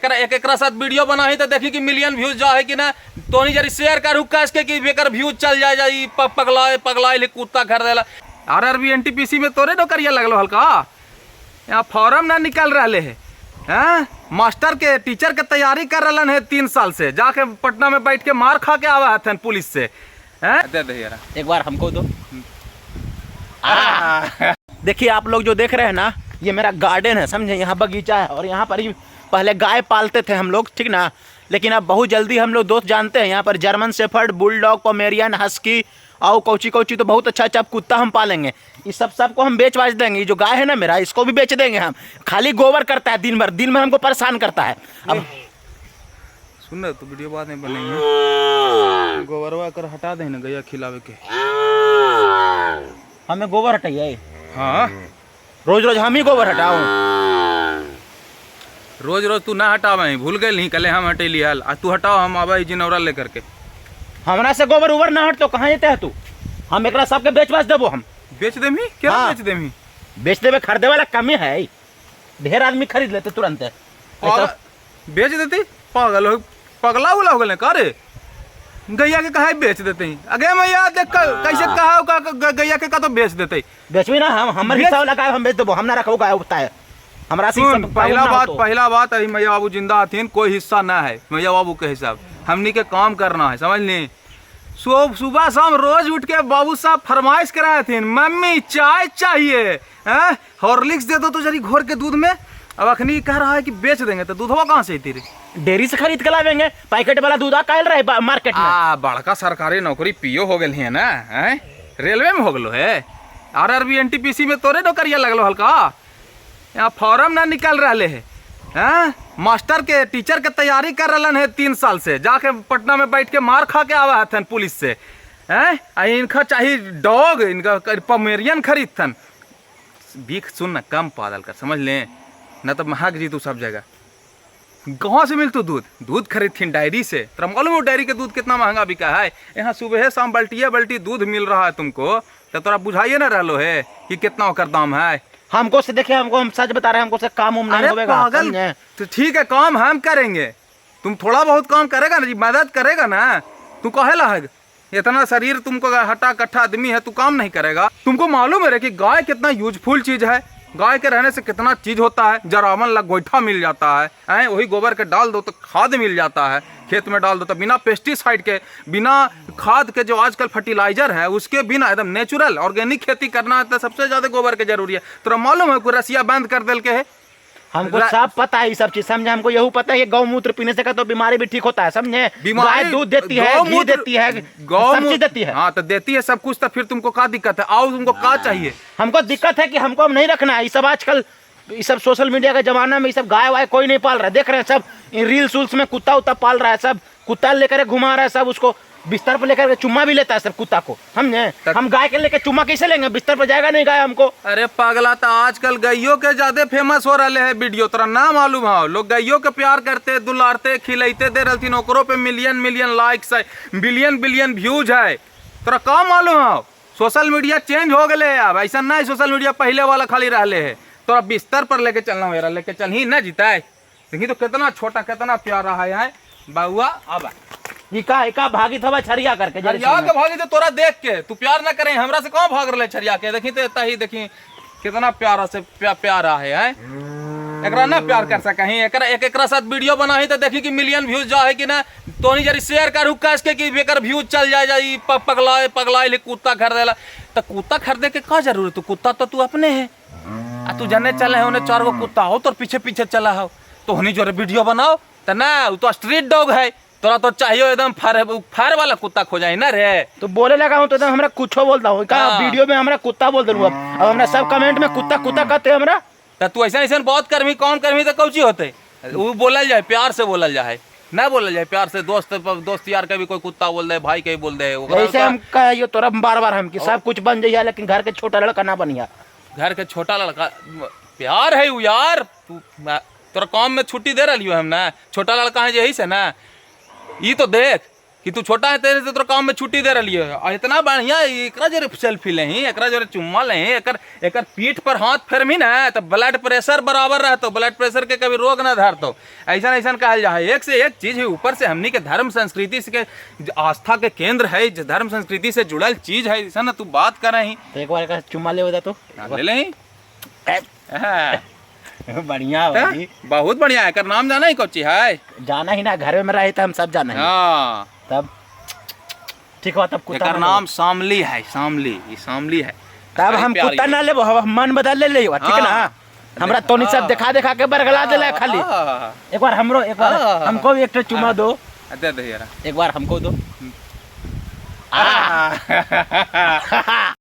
एकरा एक एकरा साथ वीडियो बनाही तो देखी कि मिलियन व्यूज जा है कि ना। तोनी जरी शेयर करू कस के कि एकर व्यूज चल जाए जाई। पगला पगला कुत्ता खरीदेला। R R B N T P C में तोरे नौकरिया लगलो हल्का, यहाँ फॉर्म ना निकल रहे है। हैं मास्टर के टीचर के तैयारी कर रहा है 3 साल से, जाके पटना में बैठ के मार खा के आवा हथन पुलिस से। हैं दे दे यार एक बार हमको दो। देखिए आप लोग जो देख रहे हैं ना, ये मेरा गार्डन है, समझे। यहाँ बगीचा है और यहाँ पर ही पहले गाय पालते थे हम लोग, ठीक ना। लेकिन अब बहुत जल्दी हम लोग दोस्त जानते हैं, यहाँ पर German shepherd, bulldog, Pomeranian, husky और कौची कौची तो बहुत अच्छा अच्छा कुत्ता हम पालेंगे। ये सब सबको हम बेच बाच देंगे। ये जो गाय है ना मेरा, इसको भी बेच देंगे हम। खाली गोबर करता है दिन भर, दिन भर हमको परेशान करता है। अब सुन ना, तो वीडियो बाद में बनेंगे। गोबरवा कर हटा दे ना गैया खिलावे के। हमें गोबर हटाइए? हाँ। रोज रोज हम ही गोबर हटाऊं? रोज रोज तू ना हटावे, भूल गए नहीं? कल हम हटेली हल, आज तू हटाओ, हम आवा जिनौरा लेकर के। हमरा से गोबर उबर ना हट तो कहाँ जाते है तू? हम एकरा सबके बेच बाच देबो हम। बेच देमी क्या? हाँ। बेच देमी? बेच देबे, खरीदे वाला कमी है, ढेर आदमी खरीद लेते तुरंत। पागल, बेच देती? पागल हो, पगला उगला हो गए का रे? गैया के कहा बेच देते हैं? अगे मैया देख कैसे कहा का गैया के का तो बेच देते। बेचबी ना हम, हमर हिस्सा वाला गाय हम बेच देबो, हम ना रखबो गाय होता है हमरा से। सुन, पहला बात, पहला बात, अभी मैया बाबू जिंदा हथिन, कोई हिस्सा ना है मैया बाबू के हिसाब। हमनी के काम करना है, समझ ली? सुबह शाम रोज उठ के बाबू साहब फरमाइश कराए थे, मम्मी चाय चाहिए, हैं हॉर्लिक्स दे दो तो जरी घोर के दूध में। अब अखनी कह रहा है कि बेच देंगे, तो दूधवा कहाँ से तेरे? डेयरी से खरीद के लावेंगे, पैकेट वाला दूध आ कायल रहे मार्केट में। आ बड़का सरकारी नौकरी पीओ हो गए है ना, हैं रेलवे में हो गलो है। R R B N T P C में तोरे नौकरिया लगलो हल्का, यहाँ फॉर्म ना निकल रहे है। हैं मास्टर के टीचर के तैयारी कर रहा है 3 साल से, जाके पटना में बैठ के मार खा के आवा हथन पुलिस से। हैं आ इनका चाहिए डॉग, इनका पमेरियन खरीदथन। भीख सुन ना, कम पागल कर, समझ ले ना तो महक जी तू सब जगह। कहाँ से मिलतो दूध? दूध खरीदथिन डायरी से। तोरा मालूम है डायरी के दूध कितना महंगा बिका है? यहाँ सुबह शाम बल्टिया बल्टी दूध मिल रहा है तुमको, तो तोरा बुझाइए ना रहलो है कि कितना ओकर दाम है। हमको से देखे, हमको, हम सच बता रहे हैं, हमको से काम उम नहीं अरे होवेगा, पागल समझे? तो ठीक है, काम हम करेंगे, तुम थोड़ा बहुत काम करेगा ना जी, मदद करेगा ना। तू कहे है इतना शरीर तुमको, हटा कट्ठा आदमी है तू, काम नहीं करेगा? तुमको मालूम है रे कि गाय कितना यूजफुल चीज है? गाय के रहने से कितना चीज होता है। जरावन लग गोईठा मिल जाता है, हैं वही गोबर के डाल दो तो खाद मिल जाता है, खेत में डाल दो तो बिना पेस्टिसाइड के, बिना खाद के, जो आजकल फर्टिलाइजर है उसके बिना एकदम नेचुरल ऑर्गेनिक खेती करना है तो सबसे ज्यादा गोबर के जरूरी है। तोरा मालूम है कि रसिया बंद कर दिल के है? हमको सब पता है ये सब चीज, समझे? हमको यही पता है कि गौमूत्र पीने से का तो बीमारी भी ठीक होता है, समझे? गाय दूध देती है, घी गौमूत्र- देती है, सब गौमूत्र चीज देती है। हाँ तो देती है सब कुछ, तो फिर तुमको क्या दिक्कत है? आओ, तुमको क्या चाहिए? हमको दिक्कत है कि हमको अब नहीं रखना है ये सब। आजकल ये सब सोशल मीडिया के जमाना में ये सब गाय वाय कोई नहीं पाल रहा है। देख रहे हैं सब रील्स उल्स में कुत्ता उत्ता पाल रहा है, सब कुत्ता लेकर घुमा रहा है, सब उसको बिस्तर पर लेकर के चुम्मा भी लेता है सब कुत्ता को, समझे? हम गाय के लेके चुम्मा कैसे लेंगे? बिस्तर पर जाएगा नहीं गाय हमको। अरे पागला, तो आजकल गैयों के ज्यादा फेमस हो रहे है वीडियो, तोरा ना मालूम है? लोग गैयों के प्यार करते, दुलारते, खिलैते दे रही, ओकरो पे मिलियन मिलियन लाइक्स है, बिलियन बिलियन व्यूज है। तोरा का मालूम है? सोशल मीडिया चेंज हो गए है अब, ऐसा नहीं सोशल मीडिया पहले वाला खाली रहले है। तोरा बिस्तर पर लेके चलना हो, लेके चल ही ना जीता है। देखी तो कितना छोटा कितना प्यारा है यहाँ बउआ। अब इका इका भागी थवा छरिया करके जरा छरिया के भागी तो तोरा देख के, तू प्यार ना करे हमरा से कहाँ भाग रहे छरिया के? देखी तो इतना ही, देखी कितना प्यारा से प्यारा है, हैं एकरा ना प्यार कर सकही? एकरा एक एकरा साथ वीडियो बनाही तो देखी कि मिलियन व्यूज जा है कि ना। तोनी जरी शेयर करू कस के कि एकर व्यूज चल जाए जाई। पगला पगला कुत्ता खरीदेला, तो कुत्ता खरीदे के का जरूरत? तू कुत्ता तो तू अपने है, आ तू जने चले है उन्हें चार गो कुत्ता हो तोर पीछे पीछे चला हो, तो हनी जोरे वीडियो बनाओ तो ना। वो तो स्ट्रीट डॉग है, तोरा तो चाहिए एकदम फर फर वाला कुत्ता खोजाई ना रे। तो बोले लगा हूँ तो एकदम हमरा कुछो बोलता हूँ का। हाँ। वीडियो में हमरा कुत्ता बोल देलू। अब हमरा सब कमेंट में कुत्ता कुत्ता कहते हमरा। तो तू ऐसा ऐसा बहुत करमी, कौन करमी तो कौची होते? वो बोलल जाए, प्यार से बोलल जाए ना, बोलल जाए प्यार से। दोस्त दोस्त यार के भी कोई कुत्ता बोल दे, भाई के भी बोल दे ओकरा। ऐसे हम कहियो तोरा बार बार हम कि सब कुछ बन जाइए लेकिन घर के छोटा लड़का ना बनिया। घर के छोटा लड़का प्यार है उ यार। तू तोरा काम में छुट्टी दे रही हम ना, छोटा लड़का है यही से ना। ई तो देख कि तू छोटा है तेरे से तोरा काम में छुट्टी दे रही है। और इतना बढ़िया एकरा जरे सेल्फी लेही, एकरा जरे चुम्मा लेही, एकर एकर पीठ पर हाथ फेरमी ना तो ब्लड प्रेशर बराबर रहतो, ब्लड प्रेशर के कभी रोग ना धरतो। ऐसा ऐसा कहल जा है। एक से एक चीज है। ऊपर से हमनी के धर्म संस्कृति के आस्था के केंद्र है, धर्म संस्कृति से जुड़ल चीज है। ऐसा ना तू बात कर रही। तो एक बार का चुम्मा ले बता तो। ले लेही। हाँ। बढ़िया भाई। बहुत बढ़िया है। एकर नाम जाना ही कौची है? जाना ही ना, घर में रहे तो हम सब जाना ही। हाँ। तब ठीक हुआ, तब कुत्ता एकर ना नाम शामली है, शामली, ये शामली है। तब बड़ी हम प्यारी कुत्ता है। ना लेबो, हम मन बदल ले लेबो, ठीक ना? हाँ। हमरा तोनी सब देखा देखा के बरगला देला खाली। हाँ। एक बार हमरो, एक बार हाँ। हमको भी एक ठो चुमा दो। दे दे यार। एक बार हमको दो। हाँ।